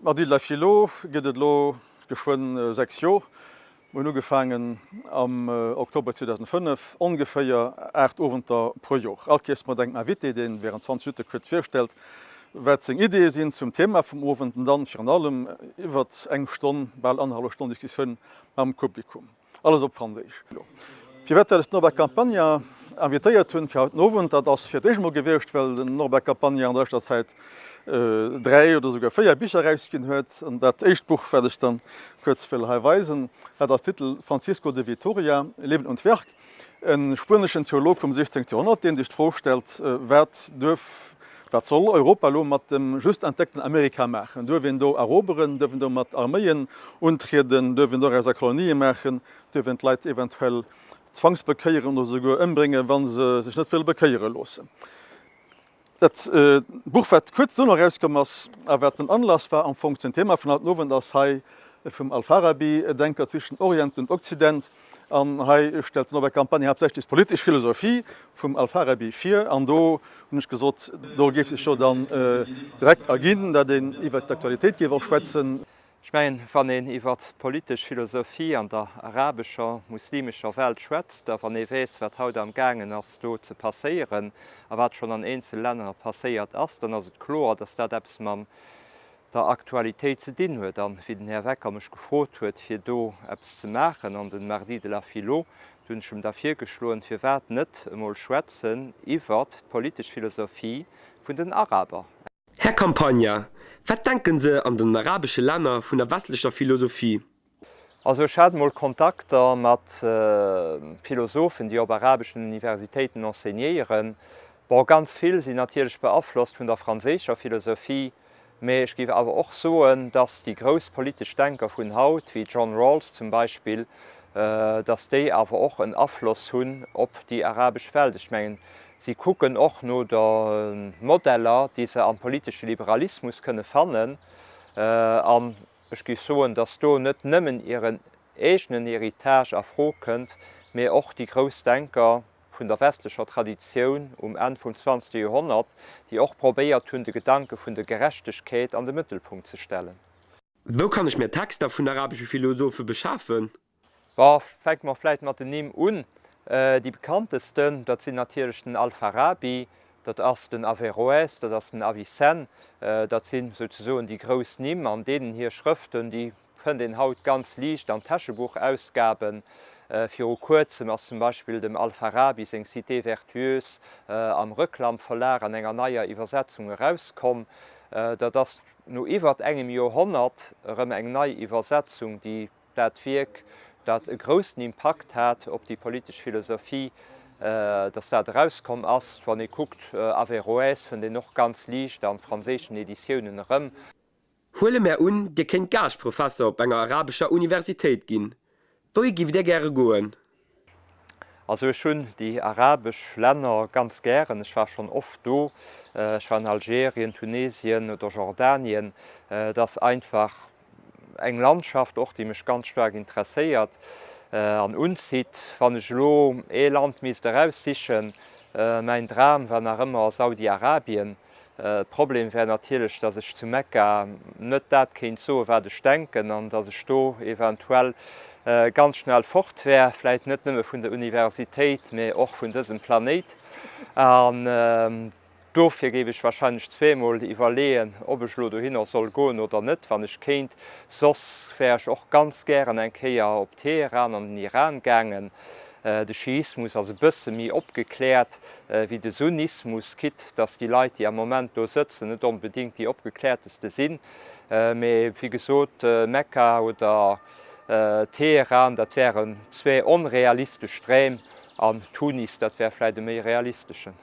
D'Mardie de la Philo gëtt et elo geschwënn 6 Jor. Mir hunn ugefaangen am Oktober 2005, ongeféier 8 Owenter pro Jor. All Kees mat engem Invité, deen während 20 Minutte kuerz virstellt, wat seng Ideeë sinn zum Thema vum Owend an dann virun allem iwwert eng Stonn, bal annerhallef Stonn Diskussioun mam Publikum. Alles op Franséisch. Firwat well ech den Norbert Campagna invitéiert hunn fir haut den Owend, dat ass fir d'éischt emol gewiescht, well den Norbert Campagna an der leschter Zäit 3 oder souguer 4 Bicher erausginn huet. An dat éischt Buch, wat ech dann kuerz wëll hei weisen, hat als Titel Francisco de Vitoria, Leben und Werk. E spueneschen Theolog vum 16. Joerhonnert, deen sech d'Fro stellt, Wat duerf, wat soll Europa elo mat dem just entdeckten Amerika maachen? Duerf een do eroberen? Duerf een do mat Arméien untrieden? Duerf een dorauser Kolonië maachen? Duerf een d'Leit eventuell zwangsbekéieren oder souguer ëmbréngen, wa se sech net wëlle bekéiere loossen? Dat Buch, wat kuerz dono erauskomm ass a wat den Anlass war am Fong zum Thema vun haut den Owend, ass hei vum Al-Farabi, Denker zwischen Orient und Okzident. An hei stellt den Norbert Campagna haaptsächlech d'politesch Philosophie vum Al-Farabi vir. An do hunn ech gesot, do géif sech jo dann direkt erginn, datt een iwwert d'Aktualitéit géif och schwätzen. Ech mengen, wann een iwwert d'politesch Philosophie an der arabescher, muslimescher Welt schwätzt a wann ee weess, wat haut am gaangen ass do ze passéieren a wat schonn an eenzel Länner passéiert ass, dann ass et kloer, datt dat eppes mam der Aktualitéit ze dinn huet. An wéi den Här Wecker mech gefrot huet, fir do eppes ze maachen an den Mardi de la Philo, do hunn ech em da virgeschloen, firwat net emol schwätzen iwwert d'politesch Philosophie vun den Araber. Här Campagna, wat denken se an den arabesche Länner vun der westlecher Philosophie? Also ech hat mol Kontakter mat Philosophen, déi op arabeschen Universitéiten enseignéieren. Bon, ganz vill sinn natierlech beaflosst vun der franséischer Philosophie, mee ech géif awer och soen, dass déi grouss politesch Denker vun haut, wéi John Rawls zum Beispill, dass déi awer och en Afloss hunn op déi arabesch Welt. Ech mengen, Si kucken och no de Modeller, déi se am politesche Liberalismus kënne fannen. An ech géif soen, datt do net nëmmen hiren eegenen Héritage a Fro kënnt, mee och déi grouss Denker vun der westlecher Traditioun um Enn vum zwanzegste Joerhonnert, déi och probéiert hunn, de Gedanke vun der Gerechtegkeet an de Mëttelpunkt ze stellen. Wou kann ech mir Texter vun arabesche Philosophe beschafen? Bon, fänke mer vläit mat den Nimm un. Déi bekanntesten, dat sinn natierlech den Al-Farabi, dat ass den Averroès, dat ass den Avicenne. Dat sinn souzesoen déi grouss Nimm an deenen hir Schrëften, déi fënnt een haut ganz liicht an Täschebuchausgaben. Viru kuerzem ass zum Beispill dem Al-Farabi seng Cité vertueuse am Reclam Verlag an enger neier Iwwersetzung erauskomm. Dat ass no iwwert engem Joerhonnert erëm eng nei Iwwersetzung, déi Dat Wierk, dat e groussen Impakt hat op déi politesch Philosophie, dass dat erauskomm ass. Wann ee kuckt, Averroès fënnt een och ganz liicht an franséischen Editiounen erëm. Huele mär un, Dir kéint Gaaschtprofesser op enger arabescher Universitéit ginn. Wouhi giff Dir gäre goen? Also ech hunn déi arabesch Länner ganz gären. Ech war schonn oft do. Ech war an Algerien, Tunesien oder Jordanien. Et ass einfach eng Landschaft och, déi mech ganz staark interesséiert an unzitt. Wann ech elo ee Land misst eraussichen, mäin Dram war nach ëmmer Saudi-Arabien. Problem wär natierlech, datt ech zu Mekka net dat kéint soen, wat ech denken an datt ech do eventuell ganz schnell fort wär, vläit net nëmme vun der Universitéit, mee och vun dësem Planéit. An Dofir géif ech wahrscheinlech zweemol iwwerleeën, ob ech elo dohinner soll goen oder net, wann ech kéint. Soss wär ech och ganz gären eng Kéier op Teheran an den Iran gaangen. De Schiismus ass e bësse méi opgekläert wéi de Sunnismus, quitte dass déi Leit, déi am Moment do sëtzen, net onbedéngt déi opgekläerteste sinn. Mee wéi gesot, Mekka oder Teheran, dat wären zwee onrealistesch Dräm, an Tunis, dat wär vläicht e méi realisteschen.